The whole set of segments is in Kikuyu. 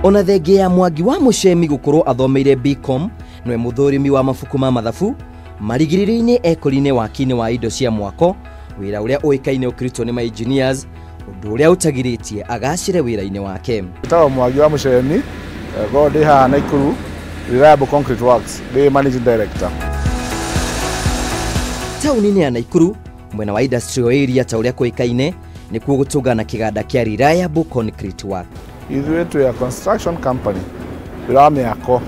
Ona thengia ya Mwangi wa Muchemi gũkorwo athomeire BCom, nĩwe mũthũrimi wa mabuku ma mathabu, marigĩrĩrio-inĩ ekũri-inĩ waki-inĩ wa indo cia mwako, wĩra ũrĩa ũĩkaine ũkĩrutwo nĩ ma engineers, ũndũ ũrĩa ũtagirĩtie agacĩre wĩra-inĩ wake. Njĩtagwo Mwangi wa Muchemi, ngoragwo ndĩ haha Naikuru, Reliable Concrete Works, ndĩ managing director. Taũni-inĩ ya Naikuru, mwena wa industrial area ta ũrĩa kũĩkaine, nĩkuo gũtũngana kĩganda kĩa Reliable Concrete Works. Ithuĩ twĩ a construction company, wĩra wa mĩako.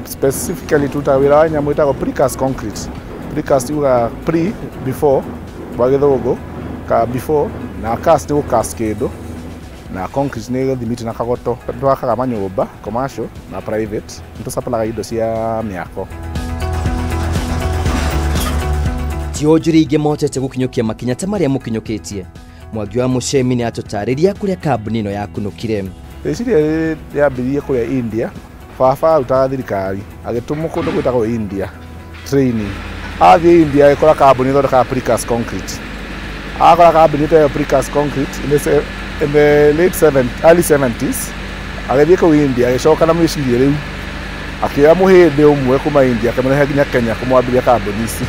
Specifically tũrutaga wĩra wa nyamũ ĩtagwo precast concrete. Precast yugaga pre, before, kwa gĩthũngũ, ka before, na cast nĩ gũ cast kĩndũ, na concrete nĩ thimiti na kagoto. Twakaga manyũmba, commercial na private, nĩ tũcaplaga indo cia mĩako. Ti onjoria aingĩ mahotete gũkinyũkia makinya ta marĩa mũkinyũkĩtie. Mwangi wa Muchemi nĩ atũtarĩria kũrĩa kambuni ĩno yakunũkire. Rĩciria rĩrĩ rĩambĩrĩirie kũrĩa India. Baba arutaga thirikari, agĩtũmwo kũndũ gwĩtagwo India training. Athiĩ India agĩkora kambuni ĩthondekaga precast concrete. Akora kambuni ĩyo precast concrete in the late seven, early 70s. Agĩthiĩ kũu India agĩcoka na mĩciria rĩu. Akĩoya mũhĩndĩ ũmwe kuma India akĩmũrehe nginya Kenya kũmwambĩria kambuni ici.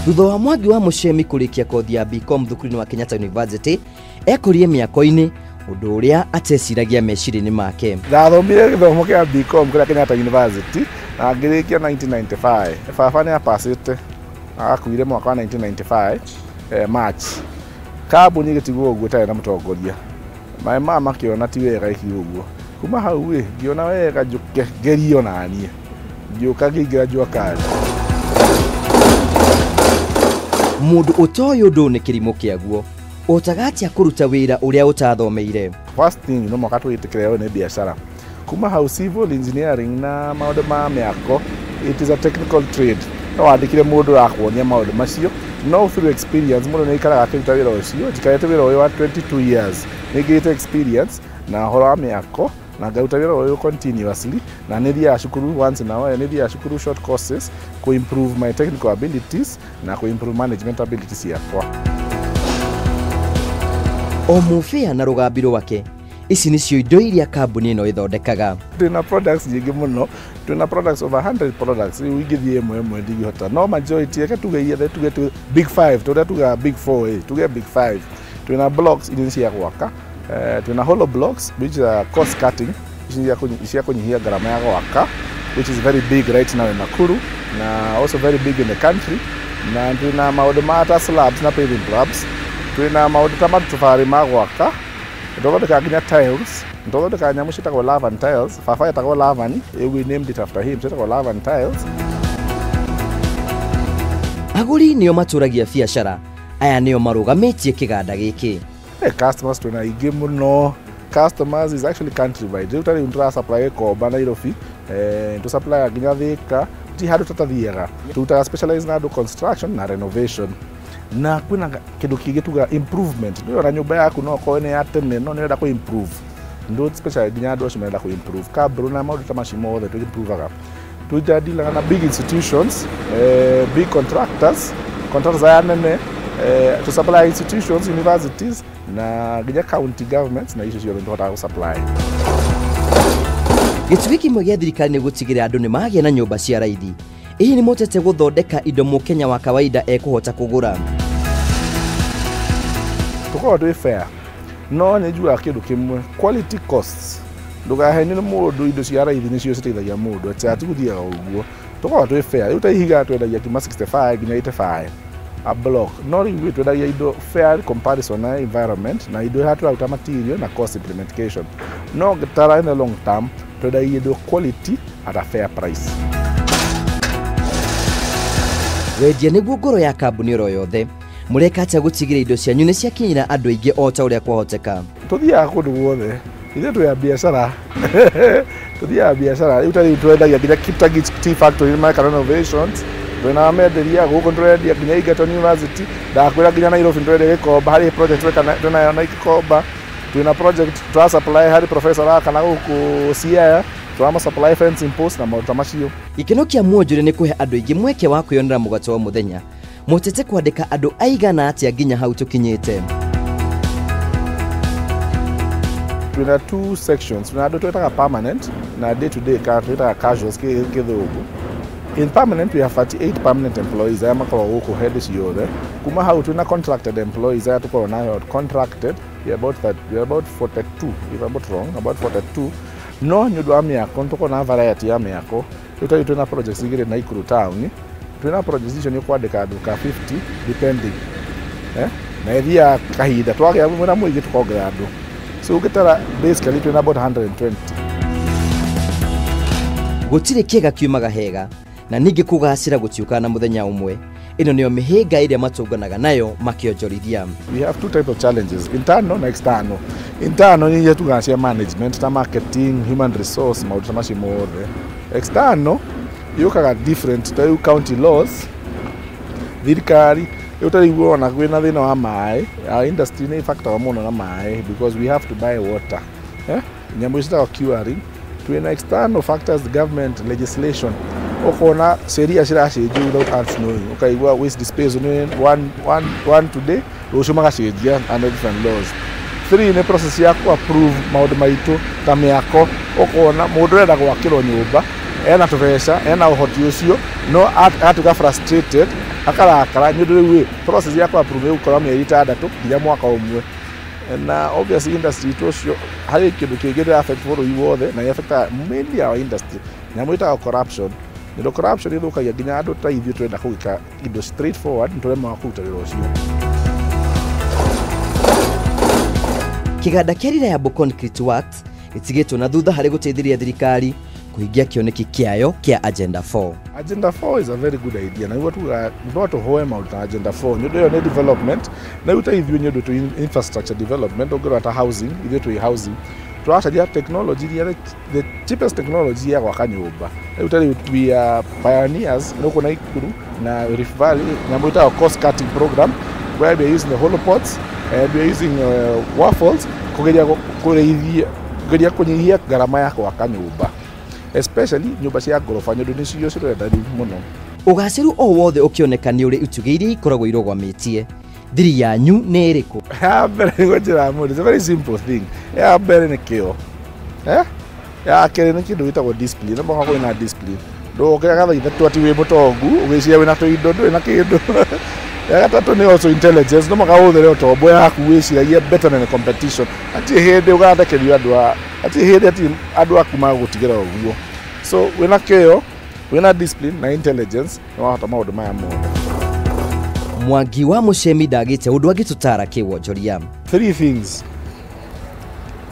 Thutha wa Mwangi wa Muchemi kũrĩkia kothi ya BCom thukuru-inĩ wa Kenyatta University, ekũrie mĩako-inĩ, ũndũ ũrĩa ateciragia meciria-inĩ make. Ndathomire gĩthomo kĩa BCom kũrĩa Kenyatta University na ngĩrĩkia 1995. Baba nĩ apacĩte, akuire mwaka wa 1995, March. Kambuni ĩgĩtigwo ũguo ĩtarĩ na mũtongoria. Maĩ mama makĩona ti wega ĩkirwo ũguo. Kuma hau ĩ, ngĩona wega njũke ngerio naniĩ. Ngĩũka ngĩingĩra Jua Kali. Mũndũ ũtoĩ ũndũ nĩ kĩrimũ kĩaguo. Ũhotaga atĩa kũruta wĩra ũrĩa ũtathomeire? First thing, no mũhaka twĩtĩkĩre ũyũ nĩ biacara. Kuma hau civil engineering na maũndũ ma mĩako, it is a technical trade. No wandĩkire mũndũ ũrakuonia maũndũ macio, no through experience mũndũ nĩ aikaraga akĩruta wĩra ũcio. Njikarĩte wĩra ũyũ wa 22 years, nĩ ngĩte experience na ũhoro wa mĩako, na ngaruta wĩra ũyũ continuously, na nĩ thiaga cukuru once in a while, nĩ thiaga cukuru short courses ku improve my technical abilities na ku improve management abilities ciakwa. O mũbĩa na rũgambi rwake, ici nĩcio indo iria kambuni ĩno ĩthondekaga. Twĩna products nyingĩ mũno, twĩna products over 100 products, rĩu ingĩthiĩ ĩmwe ĩmwe ndingĩhota, no majority reke tuge iria, tuge tu big 5, tũrĩa tugaga big 4, tuge big 5. Twĩna blocks iria nĩ cia gwaka, twĩna hollow blocks which are cost cutting, ici nĩ cia kũnyihia ngarama ya gwaka, which is very big right now in Nakuru na also very big in the country. Na twĩna maũndũ ma ta slabs na paving slabs, twĩna maũndũ ta matofari ma gwaka, tũthondekaga nginya tiles, tũthondekaga nyamũ ciĩtagwo Lavan tiles. Baba etagwo Lavan, we named it after him, ciĩtagwo Lavan tiles. Agũri nĩo matũragia biacara, aya nĩo marũgamĩtie kĩganda gĩkĩ. Customers twĩna aingĩ mũno. Customers is actually countrywide. Rĩu ta rĩu nĩtũra supply Gĩkomba Nairobi, tũ supply nginya Thika, ti handũ tũtathiaga. Tũrutaga specialize na andũ construction na renovation. Na kwĩna kĩndũ kĩngĩ tugaga improvement. Ndũrona nyũmba yaku no okorwo nĩ ya tene, no nĩ ũrenda kũ improve. Ndũ specialize nginya andũ acio marenda kũ improve. Kabro na maũndũ ta macio mothe tũ improvaga. Tũrutaga dealaga na big institutions, big contractors, contractors aya nene, to supply institutions, universities na nginya county governments, na icio ciothe nĩtũhotaga gũ supply. Gĩtugĩ kĩmwe gĩa thirikari nĩ gũtigĩrĩra andũ nĩ magĩa na nyũmba cia raithi. Hihi nĩ mũhotete gũthondeka indo mũkenya wa kawaida ekũhota kũgũra? Tũkoragwo twĩ fair, no nĩ njugaga kĩndũ kĩmwe, quality costs. Ndũkahenio nĩ mũndũ, indo cia raithi nĩcio citeithagia mũndũ, atĩ atigũthiaga ũguo. Tũkoragwo twĩ fair, rĩu ta ihiga twendagia kuma 65 nginya 85 a block. No rĩu twendagia indo fair comparison na environment, na indo iria tũraruta material na cost implementation. No ngĩtara in the long term, twendagia indo quality at a fair price. Wendia nĩguo ngoro ya kambuni oro yothe. Mũreka atĩa gũtigĩrĩra indo cianyu nĩ ciakinyĩra andũ aingĩ o ta ũrĩa kwahoteka? Tũthiaga kũndũ guothe, ithuĩ twĩ a biacara. Tũthiaga biacara, rĩu ta rĩu twendagia nginya Kiptagich Tea Factory nĩ mareka renovations, twĩna amenderia gũkũ nĩtũrendia nginya Egerton University, ndakwĩra nginya Nairobi nĩtũrendia Gĩkomba, harĩ project twĩnayo na Gĩkomba, twĩna project tũra supply harĩ professor araka gũkũ Siaya, tũrama supply fencing post na maũndũ ta macio. Gĩkeno kĩa mwonjoria nĩ kũhe andũ aingĩ mweke wa kwĩyonera mũgate wa mũthenya. Mũhotete kwandĩka andũ aigana atĩa nginya hau tũkinyĩte? Twina two sections. Twina andũ twĩtaga permanent na day to day ka twĩtaga casuals kĩthũngũ. In permanent we have 38 permanent employees aya makoragwo gũkũ hĩndĩ ciothe. Kuma hau twina contracted employees aya tũkoragwo nayo contracted, we are about that, we are about 42 if I'm not wrong, about 42. No nĩ ũndũ wa mĩako nĩ tũkoragwo na variety ya mĩako. Rĩu ta rĩu twĩna projects igĩrĩ Nakuru town. Twĩna projects icio nĩ ũkwandĩka andũ ka 50 depending. Na ĩthiaga kahinda twagĩa mwĩna mũingĩ tũkongerera andũ. So ũngĩtara basically twĩna about 120. Gũtirĩ kĩega kiumaga hega na ningĩ kũgacĩra gũtiũkaga na mũthenya ũmwe. Ĩno nĩyo mĩhĩnga ĩrĩa matũnganaga nayo makĩonjorithia. We have two types of challenges, internal na external. Internal nĩ iria tugaga cia management ta marketing, human resource, maũndũ ta macio mothe. External yũkaga different ta rĩu county laws, thirikari. Rĩu ta rĩu wona kwĩna thĩna wa maĩ, our industry nĩ ĩfactaga mũno na maĩ because we have to buy water. Nyamũ ici ciĩtagwo curing. Twĩna external factors, government legislation. Ũkona sheria ciracenjio without us knowing. Ũkaigua waste disposal nĩ one today, rũciũ magacenjia under different laws. Three nĩ process ya ku approve maũndũ maitũ ta mĩako. Ũkona mũndũ ũrenda gwakĩrwo nyũmba ena tũbeca, ena ũhoti ũcio, no agatuĩka frustrated, akarakara nĩ ũndũ rĩu process ya ku approve ĩgũkorwo mĩeri 6 nginya mwaka ũmwe. Na obviously industry itũ ũcio harĩ kĩndũ kĩngĩ kĩra affect bũrũri wothe na ĩ-affectaga mainly our industry. Nyamũ ĩtagwo corruption. Nĩ corruption ĩthũkagia nginya andũ ta ithuĩ twenda kũgĩka indo straightforward nĩ tũremaga kũruta wĩra ũcio. Kĩganda kĩa Reliable Concrete Works gĩtigĩtwo na thutha harĩ gũteithĩrĩria thirikari kũhingia kĩoneki kĩayo kĩa Agenda 4. Agenda 4 is a very good idea. Na nĩguo tugaga no tũhoe maũndũ ta Agenda 4. Nĩ ũndũ ĩyo nĩ development. Na rĩu ta ithuĩ nĩ ũndũ twĩ infrastructure development, ũngĩrora ta housing, ithuĩ twĩ housing. Tũracaria technology iria the cheapest technology ya gwaka nyũmba. Rĩu ta rĩu we are pioneers gũkũ Nakuru na Rift Valley, nyamũ ĩtagwo cost cutting program where we are using the hollow pots and we are using waffles kũgeria kũrĩithia, kũgeria kũnyihia ngarama ya gwaka nyũmba, especially nyũmba cia ngoroba nĩ ũndũ nĩcio cirenda rĩu mũno. Ũgacĩru o wothe ũkĩoneka nĩ ũrĩ itugĩ iria ikoragwo irũgamĩtie. Thiri yanyu nĩ ĩrĩkũ? Ya mbere nĩguo njĩra mũndũ, it's a very simple thing. Ya mbere nĩ kĩo. Ya kerĩ nĩ kĩndũ gĩtagwo discipline. No mũhaka kwĩna discipline. Ndũgũkĩra thaa 3 atĩ wĩ mũtongu, ũgĩciria wĩna tũindo, ndũrĩ na kĩndũ. Ya gatatũ nĩ also intelligence. No mũhaka ũhũthĩre ũtombo yaku wĩciragie better than the competition. Hatirĩ hĩndĩ ũgathekerio andũ a, hatirĩ hĩndĩ atĩ andũ aku magũgũtigĩra ũguo. So wĩna kĩo, wĩna discipline na intelligence, nĩ wahota maũndũ maya mothe. Mwangi wa Mũcemi ndagĩte ũndũ angĩtũtara kĩwonjoria. Three things: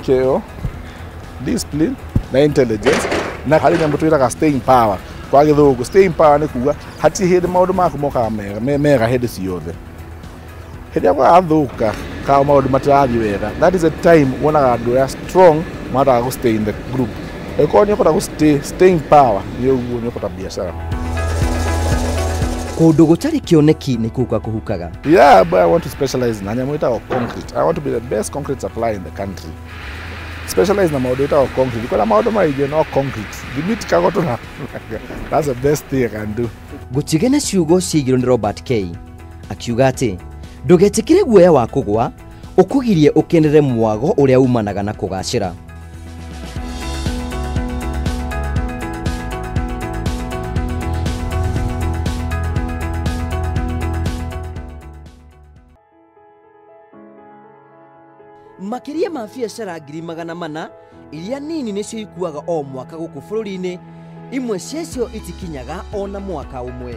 kĩo, discipline na intelligence. Na harĩ nyamũ twĩtaga staying power. Kwa gĩthũngũ staying power nĩ kuga hatirĩ hĩndĩ maũndũ maku mokaga mega hĩndĩ ciothe. Hĩndĩ ĩrĩa gwagathũka kana maũndũ matirathiĩ wega, that is a time wonaga andũ arĩa strong mahotaga gũ stay in the group. Angĩkorwo nĩ ũkũhota gũ stay, staying power nĩ ũguo nĩ ũkũhota biacara. Kũndũ gũtarĩ kĩoneki nĩ kũhuka kũhukaga. Yeah, but I want to specialize na nyamũ ĩtagwo concrete. I want to be the best concrete supplier in the country. Specialize na maũndũ ĩtagwo concrete. Kwĩna maũndũ maingĩ no concrete. Thimiti kagoto na. That's the best thing I can do. Gũtige na ciugo ciigirwo nĩ Robert K. Akiuga atĩ ndũgetĩkĩre guoya wa kũgwa ũkũgirie ũkenere mwago ũrĩa umanaga na kũgacĩra. Makĩria ma biacara 400,000 iria nini nĩcio ikuaga o mwaka gũkũ bũrũri-inĩ, imwe ciacio itikinyaga ona mwaka ũmwe.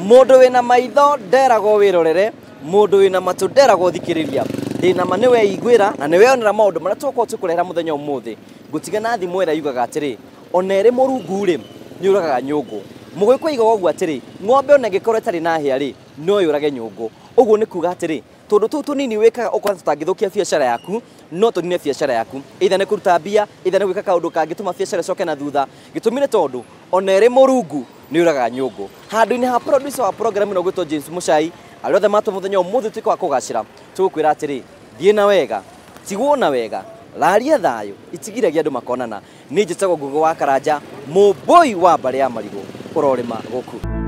Mũndũ wĩna maitho nderagwo wĩrorere, mũndũ wĩna matũ nderagwo thikĩrĩria. Ndĩna ma nĩweiguĩra na nĩweyonera maũndũ marĩa twakorwo tũkũrehera mũthenya ũmũthĩ. Ngũtiga na thimũ ĩrĩa yugaga atĩrĩ, ona ĩrĩ mũrungu rĩ, nĩũragaga nyũngũ. Mũgĩkũyũ oigaga ũguo atĩrĩ, ng'ombe ona ĩngĩkorwo ĩtarĩ na hĩa rĩ, no yũrage nyũngũ. Ũguo nĩ kuga atĩrĩ, tũndũ tũu tũnini wĩkaga ũkona tũtangĩthũkia biacara yaku, no tũnine biacara yaku. Either nĩ kũruta mbia, either nĩ gwĩka kaũndũ kangĩtũma biacara ĩcoke na thutha. Gĩtũmi nĩ tondũ ona ĩrĩ mũrungu nĩũragaga nyũngũ. Handũ-inĩ ha producer wa program ĩno ũgwĩtwo James Mũcai, arĩa othe matũ mũthenya ũmũthĩ tuĩke wa kũgacĩra, tũgũkwĩra atĩrĩ, thiĩ na wega, tigwo na wega, raria thayũ, itigiragia andũ makonana. Niĩ njĩtagwo Ngũgĩ wa Karanja, mũmbũi wa mbarĩ ya marigũ, ũrorĩma gũkũ.